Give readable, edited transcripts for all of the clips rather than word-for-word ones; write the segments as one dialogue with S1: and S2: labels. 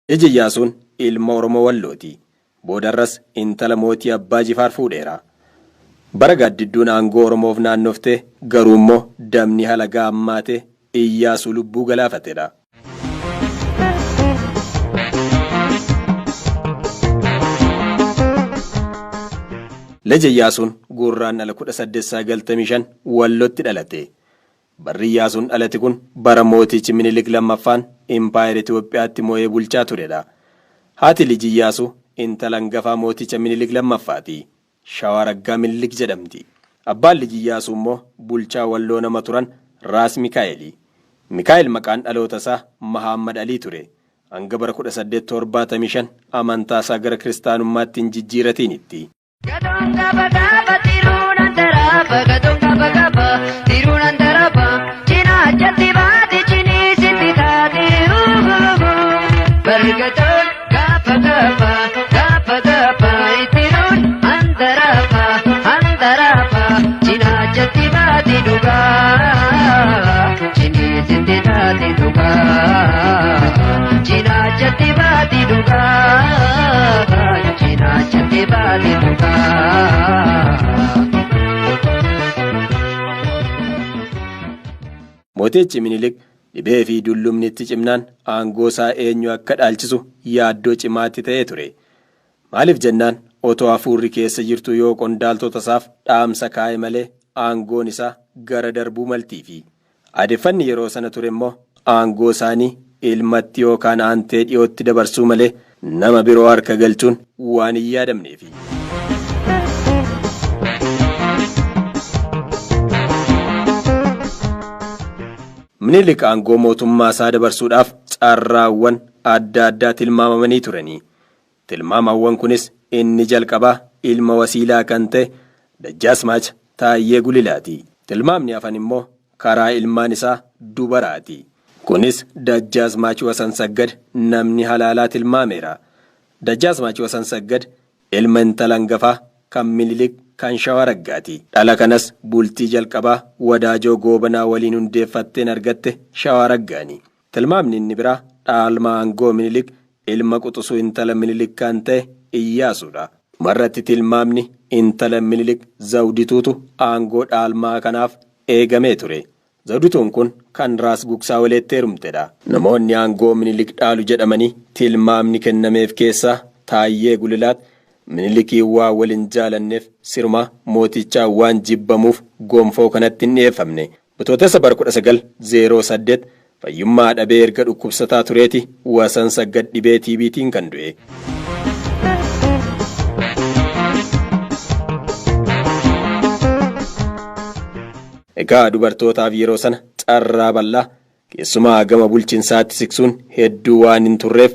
S1: Lij Iyyaasuun ilma Oromoo Wallooti. Boodarras intala mootii Abbaa Jifaar fuudheera. Bara gaaddidduun aangoo Oromoof naannoftee garuummoo dabni halagaa hammaatee Iyyaasuu lubbuu galaafatedha. Lij Iyyaasuun Gurraandhala 1895 Wallotti dhalate. Barri Iyyaasuun dhalate kun bara mootichi Minilik lammaffaan Impaayera Itoophiyaatti mo'ee bulchaa turedha. Haati Lij Iyyaasuu intala hangafaa mooticha Minilik lammaffaati. Shawaa Raggaa Minilik jedhamti. Abbaan Lij Iyyaasuu immoo bulchaa Walloo nama turan Raas Mikaa'eli. Mikaa'el maqaan dhaloota isaa Mahaammad Alii ture. Hanga bara 1875 amantaa isaa gara kiristaanummaatti hin jijjiiratiinitti.
S2: Gatoon gaafa gaafa tiruun antaraaba gatoon gaafa gaafa tiruun antaraaba cinaachatti baate ciniisitti taate bargatoon gaafa gaafa gaafa gaafa tiruun antaraaba antaraaba cinaachatti baate dhugaa ciniisitti taate dhugaa cinaachatti baate dhugaa. Cinaachatti baate dhugaa.
S1: Mootichi Minilik dhibee fi dullumni itti cimnaan aangoo isaa eenyu akka dhaalchisu yaaddoo cimaatti ta'ee ture. Maaliif jennaan otoo hafuurri keessa jirtu yoo qondaaltota isaaf dhaamsa kaa'e malee aangoon isaa gara darbuu maltiifi. Aadeffanni yeroo sana ture immoo aangoo isaanii ilmatti yookaan aantee dhiyootti dabarsuu malee nama biroo harka galchuun waan hin yaadamneefi. Minilik aangoo mootummaa isaa dabarsuudhaaf carraawwan adda addaa tilmaamamanii turanii. Tilmaamawwan kunis inni jalqabaa ilma wasiilaa kan ta'e Dajjaasmaach Taayyee Gulilaati. Tilmaamni hafan immoo karaa ilmaan isaa dubaraati. Kunis Dajjaasmaach Wasansaggad namni halaalaa tilmaameera. Dajjaasmaach Wasansaggad ilma intala hangafaa kan Minilik kan Shawaa Raggaati. Dhala kanas bultii jalqabaa Wadaajoo Goobanaa waliin hundeeffatteen argatte Shawaa Raggaani. Tilmaamni inni biraa dhaalma aangoo Minilik ilma quxusuu intala Minilik kan ta'e Iyyaasuudha. Dhumarratti tilmaamni intala Minilik Zawdituutu aangoo dhaalmaa kanaaf eegamee ture. Zawdituun kun kan Raas Gugsaa Waleetti heerumtedha. Namoonni aangoo Minilik dhaalu jedhamanii tilmaamni kennameef keessaa Taayyee Gulilaat Minilikiin waan wal hin jaalanneef sirumaa mootichaan waan jibbamuuf gonfoo kanatti hin dhiyeeffamne. Bitootessa bara 1908 fayyummaa dhabee erga dhukkubsataa tureeti Wasan Saggad dhibee TBtiin kan du'e. Egaa dubartootaaf yeroo sana carraa bal'aa keessumaa gama bulchinsaatti siksuun hedduu waan hin turreef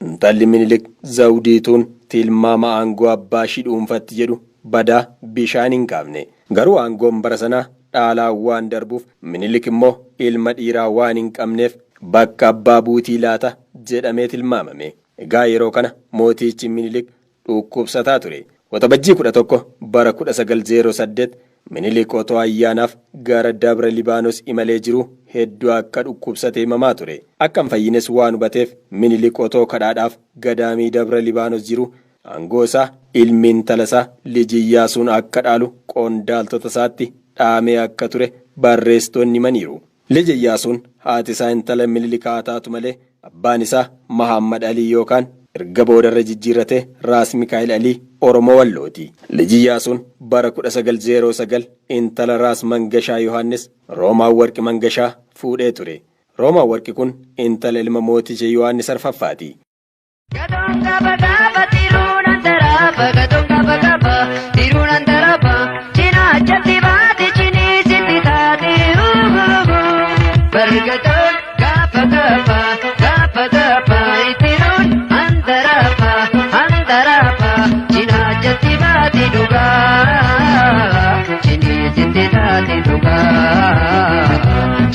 S1: Intalli Minilik Zawdiituun tilmaama aangoo abbaashii dhuunfatti jedhu badaa bishaan hin kaafne. Garuu aangoon bara sanaa dhaalaan waan darbuuf Minilik immoo ilma dhiiraa waan hin qabneef bakka abbaa buutii laata jedhamee tilmaamame. Egaa yeroo kana mootichi Minilik dhukkubsataa ture. Waxabajjii 11 bara 1908 Minilik otoo ayyaanaaf gara Dabra Libaanos imalee jiruu hedduu akka dhukkubsate himamaa ture. Akka hin fayyines waan hubateef Minilik otoo kadhaadhaaf gadaamii Dabra Libaanos jiruu aangoo isaa ilmi intala isaa Lij Iyyaasuun akka dhaalu qondaaltota isaatti dhaamee akka ture barreessitoonni himaniiru. Lij Iyyaasuun haati isaa intala Minilik haa taatu malee abbaan isaa Mahaammad Alii yookaan erga boodarra jijjiirratee Raas Mikaa'el Alii Oromoo Wallooti. Lij Iyyaasuun bara 1909 intala Raas Mangashaa Yohaannis Roomaan Warqi Mangashaa fuudhee ture. Roomaan Warqi kun intala ilma mooticha Yohaannis Arfaffaati.
S2: Gatoon gaafa gaafa tiruun antaraaba gatoon gaafa gaafa tiruun antaraaba cinaachatti baate ciniisitti taate bargatoon gaafa gaafa gaafa gaafa tiruun antaraaba antaraaba cinaachatti baate dhugaa ciniisitti taate dhugaa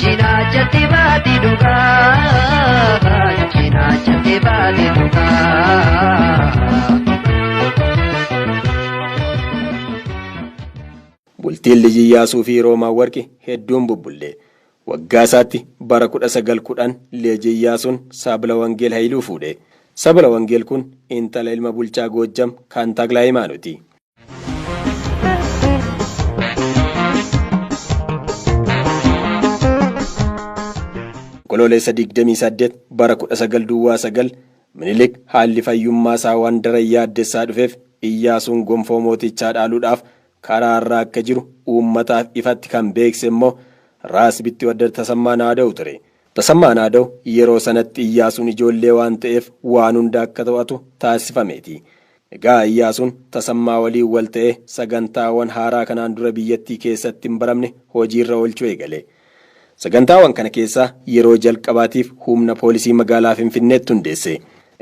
S2: cinaachatti baate dhugaa. Cinaachatti baate dhugaa.
S1: Bultiin Lij Iyyaasuu fi Roomaan Warqi hedduun bubbulle. Waggaa isaatti bara 1910 Lij Iyyaasuun Sabla Wangeel Hayiluu fuudhe. Sabla Wangeel kun intala ilma bulchaa Goojjam kan Taklaa Hayimaanooti. Onkoloolessa 28 bara 1909 Minilik haalli fayyummaa isaa waan daran yaaddessaa dhufeef Iyyaasuun gonfoo mootichaa dhaaluudhaaf karaa irra akka jiru uummataaf ifatti kan beekse immoo Raas Bittiwaddar Tasammaa Naada'u ture. Tasammaa Naada'u yeroo sanatti Iyyaasuun ijoollee waan ta'eef waan hunda akka to'atu taasifameeti. Egaa Iyyaasuun Tasammaa waliin wal ta'ee sagantaawwan haaraa kanaan dura biyyattii keessatti hin baramne hojiirra oolchuu eegale. Sagantaawwan kana keessaa yeroo jalqabaatiif humna poolisii magaalaa Finfinneetti hundeesse.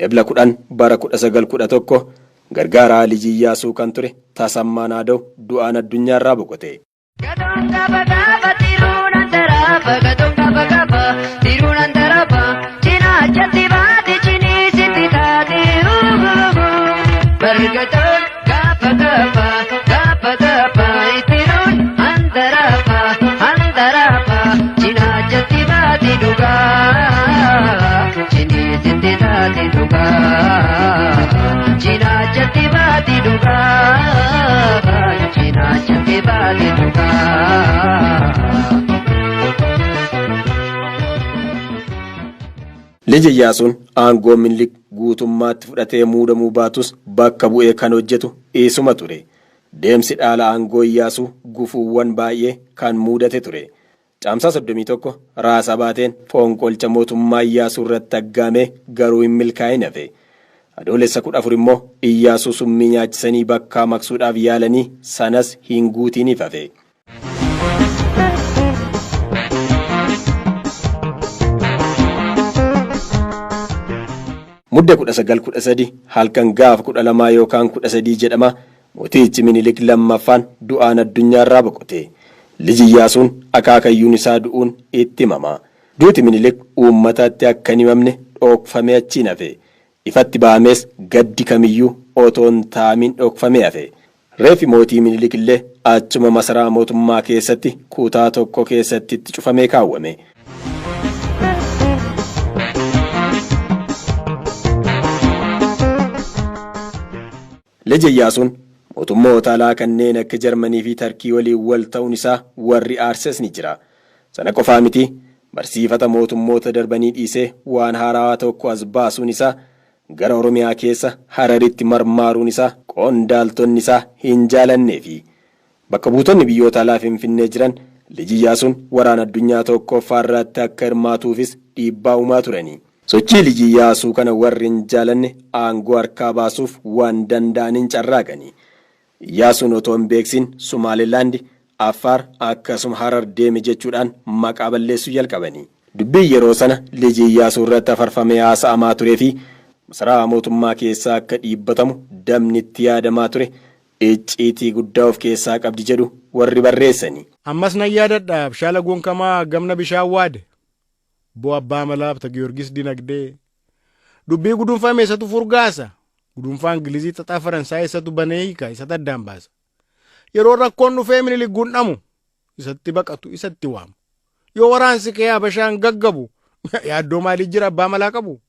S1: Ebla 10 bara 1911 gargaaraa Liji Iyyaasuu kan ture Tasammaa Naada'u du'aan addunyaarraa boqote.
S2: Gatoon gaafa gaafa tiruun antarafa gatoon gaafa gaafa tiruun antarafa cinaachatti baate ciniisitti taate bargatoon gaafa gaafa gaafa gaafa tiruun antarafa antarafa cinaachatti baate dhugaa ciniisitti taate dhugaa cinaachatti baate dhugaa cinaachatti baate dhugaa.
S1: Liji Iyyaasuun aangoo Minilik guutummaatti fudhatee muudamuu baatus bakka bu'ee kan hojjetu isuma ture. Deemsi dhaala aangoo Iyyaasuu gufuuwwan baay'ee kan muudate ture. Caamsaa 31 Raas Abaateen fonqolcha mootummaa Iyyaasuu irratti aggaamee garuu hin milkaa'in hafe. Adoolessa 14 immoo Iyyaasuu summii nyaachisanii bakkaa maqsuudhaaf yaalanii sanas hin guutiiniif hafe. Mudde 1913 halkan gaafa 12 yookaan 13 jedhama mootichi Minilik lammaffaan du'aan addunyaarraa boqote. Liji Iyyaasuun akaakayyuun isaa du'uun itti himama. Duuti Minilik uummatatti akka hin himamne dhokfamee achiin hafe. Ifatti ba'amees gaddi kamiyyuu otoo hin taa'amiin dhokfamee hafe. Reeffi mootii Minilik illee achuma masaraa mootummaa keessatti kutaa tokko keessatti itti cufamee kaawwame. Liji Iyyaasuun mootummoota alaa kanneen akka Jarmanii fi Tarkii waliin wal ta'uun isaa warri aarses ni jira. Sana qofaa miti barsiifata mootummoota darbanii dhiisee waan haarawaa tokko as baasuun isaa gara Oromiyaa keessa Hararitti marmaaruun isaa qondaaltonni isaa hin jaalanneefi. Bakka buutonni biyyoota alaa Finfinnee jiran Liji Iyyaasuun waraana addunyaa tokkoffaa irratti akka hirmaatuufis dhiibbaa uumaa turani. Sochii Liji Iyyaasuu kana warri hin jaalanne aangoo harkaa baasuuf waan danda'aniin carraaqani. Iyyaasuun otoo hin beeksin Sumaalilaandi, Affaar akkasuma Harar deeme jechuudhaan maqaa balleessuu jalqabani. Dubbiin yeroo sana Liji Iyyaasuu irratti afarfamee haasa'amaa turee fi masaraa mootummaa keessaa akka dhiibbatamu dabni itti yaadamaa ture icciitii guddaa of keessaa qabdi jedhu warri barreessani.
S3: Ammas nan yaadadha abshaala gonkamaa gamna bishaan waade. Bo abbaa malaaf ta Giyoorgis dinagdee. Dubbii gudunfame isatu furgaasa. Gudunfaa Ingilizii xaxaa Faransaay isatu banee hiika isatu addaan baasa. Yeroo rakkoon dhufee Minilik gundhamu isatti baqatu isatti waamu. Yoo waraansi kee Habashaan gaggabu yaaddoo maalii jira abbaa malaa qabu?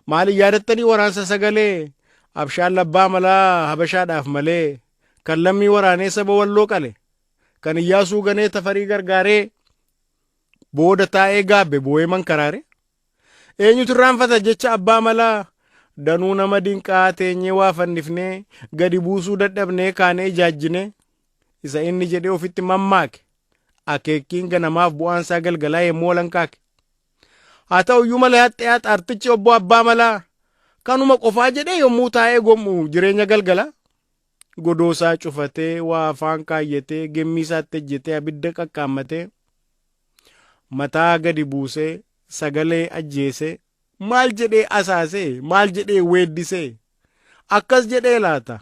S3: Maali yaadattanii waraansa sagalee abshaan abbaa malaa Habashaadhaaf malee kan lammii waraanee saba walloo qale kan Iyyaasuu ganee Tafarii gargaaree booda taa'ee gaabbe boo'ee mankaraare. Eenyutu irraanfata jecha abbaa malaa danuu nama dinqaa teenyee waa fannifnee gadi buusuu dadhabnee kaanee ijaajjinee isa inni jedhee ofitti mammaake akeekkiin ganamaaf bu'aansaa galgalaa yommuu walankaake. Haa ta'u iyyuu malee haxxee haxaartichi obbo abbaa malaa kanuma qofaa jedhee yommuu taa'ee gom'u jireenya galgalaa. Godoosaa cufatee waa afaan kaayyatee gemmii isaatti ejjetee abidda qaqqaammatee mataa gadi buusee sagalee ajjeesee maal jedhee asaasee maal jedhee weeddisee akkas jedhee laata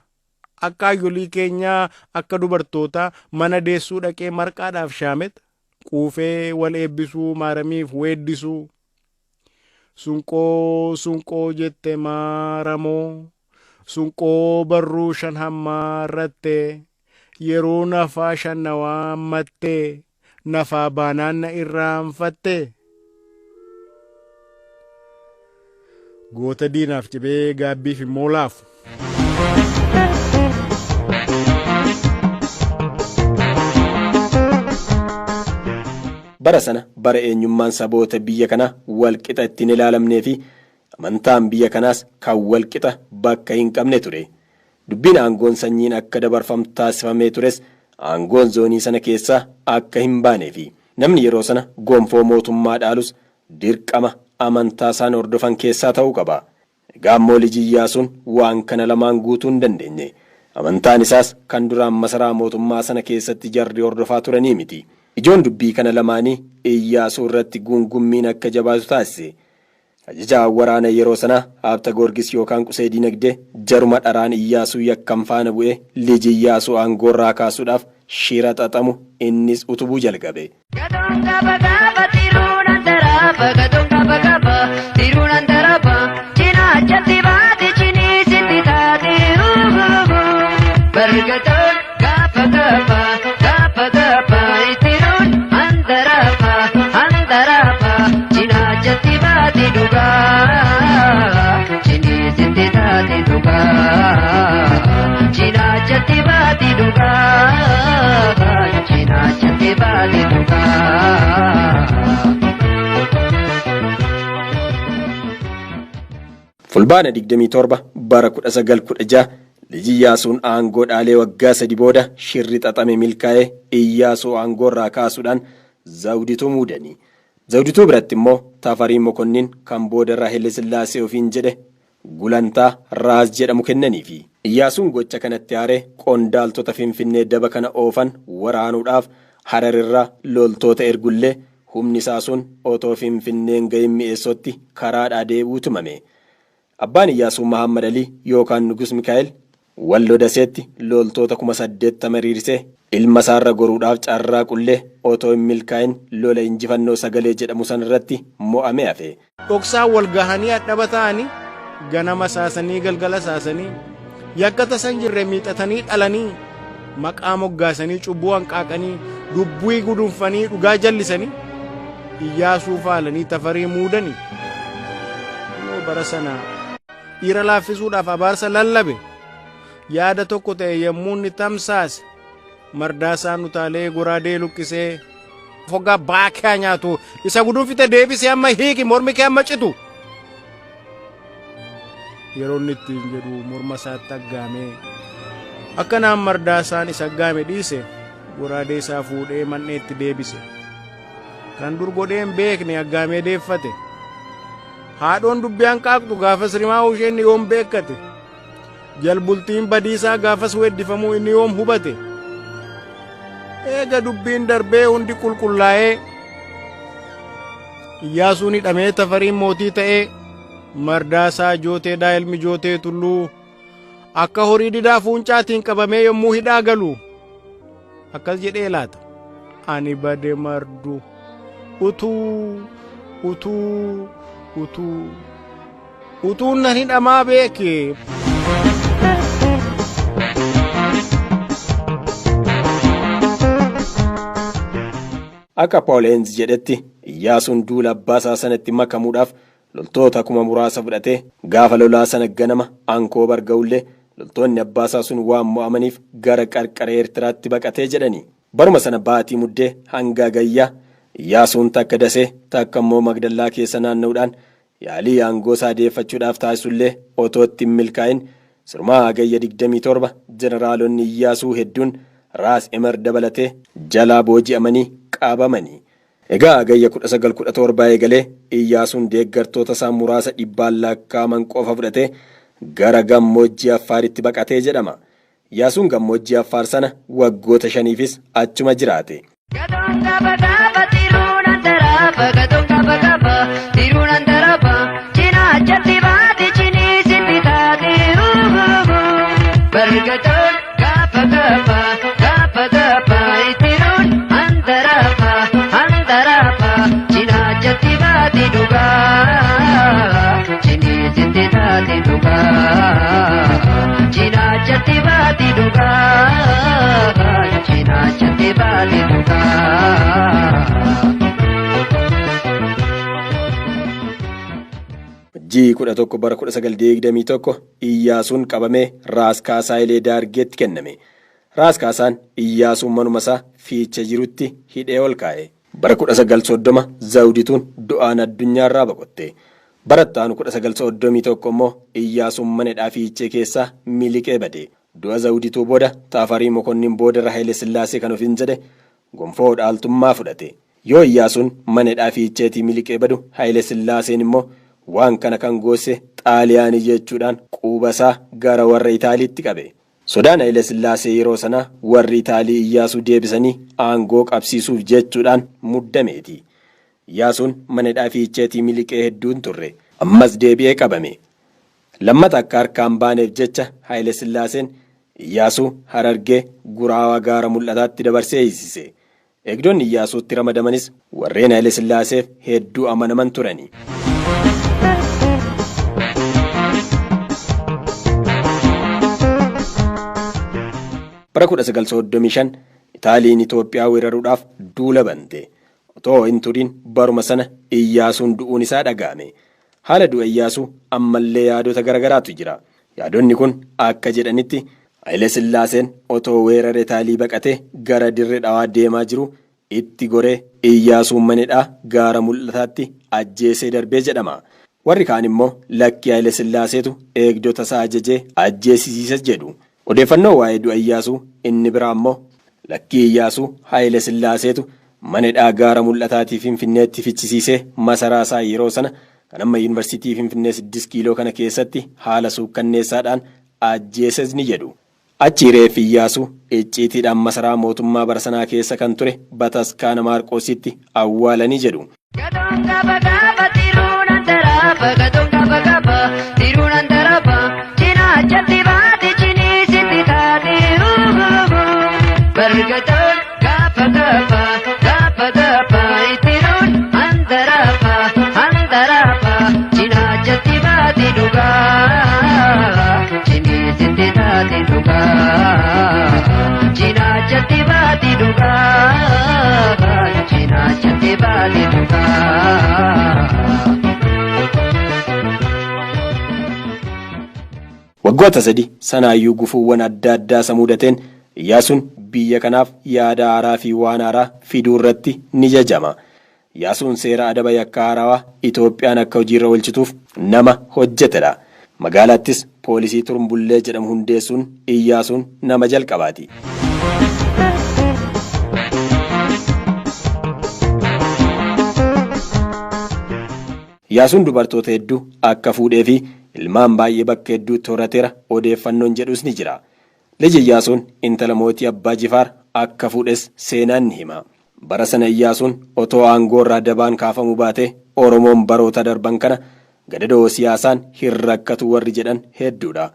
S3: akka hayyolii keenyaa akka dubartootaa mana deessuu dhaqee marqaadhaaf shaamet quufee wal eebbisuu maaramiif weeddisuu sunqoo sunqoo jette maaramoo sunqoo barruu shan hammaarratte yeroo nafaa shan na waammatte nafaa baanaan na irraanfatte. Goota diinaaf cibee gaabbiif immoo laafu.
S1: Bara sana bara eenyummaan saboota biyya kanaa walqixa ittiin ilaalamnee fi amantaan biyya kanaas kan walqixa bakka hin qabne ture. Dubbiin aangoon sanyiin akka dabarfamtu taasifamee tures aangoon zoonii sana keessaa akka hin baaneefi. Namni yeroo sana gonfoo mootummaa dhaalus dirqama amantaa isaan hordofan keessaa ta'uu qaba. Egaa ammoo Lij Iyyaasuun waan kana lamaan guutuu hin dandeenye. Amantaan isaas kan duraan masaraa mootummaa sana keessatti jarri hordofaa turanii miti. Ijoon dubbii kana lamaanii Iyyaasuu irratti guungummiin akka jabaatu taasise. Ajajaan waraana yeroo sanaa Habta Goorgis yookaan Qusee Diinagdee jaruma dharaan Iyyaasuu yakkan faana bu'ee Lij Iyyaasuu aangoorraa kaasuudhaaf shira xaxamu innis utubuu jalqabe.
S2: Gatoon gaafa gaafa tiruun antarafa gatoon gaafa gaafa tiruun antarafa cinaachatti baate ciniisitti taate bargatoon gaafa gaafa gaafa gaafa tiruun antarafa antarafa cinaachatti baate dhugaa ciniisitti taate dhugaa cinaachatti baate dhugaa cinaachatti baate dhugaa.
S1: Fulbaana 27 bara 1916 Lij Iyyaasuun aangoo dhaalee waggaa 3 booda shirri xaxame milkaa'ee Iyyaasuu aangoorraa kaasuudhaan Zawdituu muudani. Zawdituu biratti immoo Tafarii Mokonnin kan boodarra Haile Sillaasee ofiin jedhe gulantaa Raas jedhamu kennaniifi. Iyyaasuun gocha kanatti aaree qondaaltota Finfinnee daba kana oofan waraanuudhaaf Hararirraa loltoota ergullee humni isaa sun otoo Finfinneen gahin Mi'eessootti karaadhaa deebi'uu tumame. Abbaan Iyyaasuu Mahaammad Alii yookaan Nugus Mikaa'el Wallo Daseetti loltoota 80,000 hiriirsee ilma isaarra goruudhaaf carraaqullee otoo hin milkaa'in lola injifannoo Sagalee jedhamu sanarratti mo'amee hafe.
S3: Dhoksaan wal gahanii hadhaba ta'anii ganama saasanii galgala saasanii yakka tasa hin jirre miixatanii dhalanii maqaa moggaasanii cubbuu hanqaaqanii dubbii gudunfanii dhugaa jallisanii Iyyaasuu faalanii Tafarii muudanii. Kunoo bara sana dhiira laaffisuudhaaf abaarsa lallabe yaada tokko ta'e yommuu inni tamsaase Mardaasaan utaalee goraadee luqqisee foggaa baakee nyaatu isa gudunfite deebisee amma hiiki mormi kee amma citu. Yeroo inni ittiin jedhu morma isaatti aggaamee akkanaan Mardaasaan isa aggaame dhiise goraadee isaa fuudhee man'eetti deebise. Kan dur godhee hin beekne aggaamee deeffate. Haadhoon dubbii hanqaaqxu gaafas rimaa'uu ishee inni yoom beekkate. Jalbultiin badiisaa gaafas weeddifamuu inni yoom hubate. Eega dubbiin darbee hundi qulqullaa'ee Iyyaasuun hidhamee Tafariin mootii ta'ee Mardaasaa Jooteedhaa ilmi Jootee Tulluu akka horii didaa fuuncaatiin qabamee yommuu hidhaa galu akkas jedhee laata ani bade mardu utuu utuu utuu utuun nan hidhamaa beeke.
S1: Akka Paul Heinz jedhetti Iyyaasuun duula abbaasaa sanatti makamuudhaaf loltoota kuma muraasa fudhatee gaafa lolaa sana ganama Ankoobar ga'ullee loltoonni abbaasaa sun waan mo'amaniif gara qarqara Eertiraatti baqatee jedhani. Baruma sana baatii Muddee hanga Hagayyaa Iyyaasuun takka Dasee takka immoo Magdallaa keessa naanna'uudhaan yaalii aangoosaa deeffachuudhaaf taasisullee otoo itti hin milkaa'in sirumaa Hagayya 27 jeneraalonni Iyyaasuu hedduun Raas Emer dabalatee jalaa booji'amanii qabamani. Egaa Hagayya 1917 eegalee Iyyaasuun deeggartoota isaa muraasa dhibbaan lakkaa'aman qofa fudhatee gara gammoojjii Affaaritti baqatee jedhama. Iyyaasuun gammoojjii Affaar sana waggoota shaniifis achuma jiraate.
S2: Gatoon gaafa gaafa tiruun antarafa gatoon gaafa gaafa tiruun antarafa cinaachatti baate ciniisitti taate bargatoon gaafa gaafa gaafa gaafa tiruun antarafa antarafa cinaachatti baate dhugaa ciniisitti taate dhugaa cinaachatti baate dhugaa cinaachatti baate dhugaa.
S1: Amajjii 11 bara 1921 Iyyaasuun qabamee Raas Kaasaa Hayilee Daargeetti kenname. Raas Kaasaan Iyyaasuun manuma isaa Fiichee jirutti hidhee ol kaa'e. Bara 1930 Zawudituun du'aan addunyaarraa boqotte. Bara itti aanu 1931 immoo Iyyaasuun mana hidhaa Fiichee keessaa miliqee bade. Du'a Zawudituu booda Tafarii Mokonnin boodarra Hayilesillaasee kan ofiin jedhe gonfoo dhaaltummaa fudhate. Yoo Iyyaasuun mana hidhaa Fiicheetii miliqee badu Hayilesillaaseen immoo waan kana kan goosse Xaaliyaanii jechuudhaan quba isaa gara warra Itaaliitti qabe. Sodaan Hayilesillaasee yeroo sanaa warri Itaalii Iyyaasuu deebisanii aangoo qabsiisuuf jechuudhaan muddameeti. Iyyaasuun mana hidhaa Fiicheetii miliqee hedduu hin turre. Ammas deebi'ee qabame. Lammata akka harkaa hin baaneef jecha Hayilesillaaseen Iyyaasuu Harargee Guraawaa Gaara Mul'ataatti dabarsee hiisise. Eegdonni Iyyaasuutti ramadamanis warreen Hayilesillaaseef hedduu amanaman turani. Bara 1935 Itaaliin Itoophiyaa weeraruudhaaf duula bante. Otoo hin turin baruma sana Iyyaasuun du'uun isaa dhaga'ame. Haala du'a Iyyaasuu ammallee yaadota garagaraatu jira. Yaadonni kun akka jedhanitti Haayile Sillaaseen otoo weerara Itaalii baqatee gara Dirre Dhawaa deemaa jiruu itti goree Iyyaasuun mana hidhaa Gaara Mul'ataatti ajjeesee darbee jedhama. Warri kaan immoo lakkii Haayile Sillaaseetu eegdota isaa ajajee ajjeesisiise jedhu. Odeeffannoo waa'ee du'a Iyyaasuu inni biraa immoo lakkii Iyyaasuu Haayile Sillaaseetu mana hidhaa Gaara Mul'ataatii Finfinneetti fichisiisee masaraa isaa yeroo sana kan amma Yuunivarsiitii Finfinnee Siddis Kiiloo kana keessatti haala suukkanneessaadhaan ajjeeses ni jedhu. Achii reeffi Iyyaasuu icciitiidhaan masaraa mootummaa bara sanaa keessa kan ture Bataskaana Maarqoositti awwaalani jedhu.
S2: Gatoon gaafa gaafa tiruun antarafa gatoon gaafa gaafa tiruun antarafa cinaachatti baate ciniisitti taate bargatoon gaafa gaafa gaafa gaafa tiruun antarafa antarafa cinaachatti baate dhugaa ciniisitti taate dhugaa cinaachatti baate dhugaa cinaachatti baate dhugaa.
S1: Waggoota sadi sanaayyuu gufuuwwan adda addaa isa mudateen Iyyaasuun biyya kanaaf yaada haaraa fi waan haaraa fiduu irratti ni jajama. Iyyaasuun seera adaba yakkaa haarawaa Itoophiyaan akka hojiirra oolchituuf nama hojjetedha. Magaalaattis poolisii Turmbullee jedhamu hundeessuun Iyyaasuun nama jalqabaati. Iyyaasuun dubartoota hedduu akka fuudhee fi ilmaan baay'ee bakka hedduutti horateera odeeffannoon jedhus ni jira. Liji Iyyaasuun intala mootii Abbaa Jifaar akka fuudhes seenaan ni hima. Bara sana Iyyaasuun otoo aangoo irraa dabaan kaafamuu baatee Oromoon baroota darban kana gadadoo siyaasaan hin rakkatu warri jedhan hedduudha.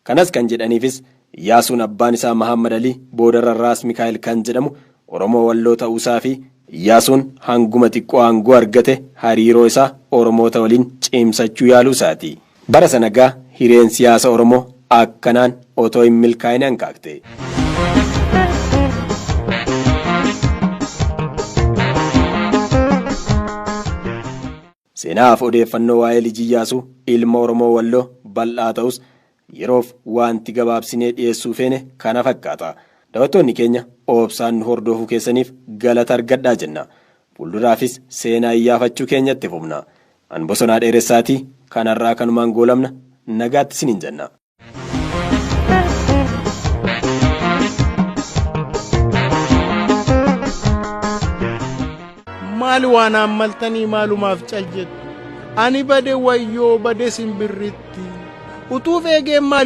S1: Kanas kan jedhaniifis Iyyaasuun abbaan isaa Mahaammad Alii boodarra Raas Mikaa'el kan jedhamu Oromoo Walloo ta'uusaa fi Iyyaasuun hanguma xiqqoo aangoo argate hariiroo isaa Oromoota waliin cimsachuu yaaluu isaati. Bara sana gaa hireen siyaasa Oromoo akkanaan otoo hin milkaa'in hankaakte. Seenaaf odeeffannoo waa'ee Lij Iyyaasuu ilma Oromoo Walloo bal'aa ta'us yeroof waanti gabaabsinee dhiyeessuu feene kana fakkaata. Daawwattoonni keenya obsaan nu hordofuu keessaniif galata argadhaa jenna. Fuulduraafis seenaa iyyaafachuu keenya itti fufna. An Bosonaa Dheeressaatii kan har'aa kanumaan goolabna nagaatti isiniin jenna.
S3: Maali waan haammaltanii maalumaaf cal jettu? Ani bade wayyoo bade simbirritti. Utuuf eegeen maali?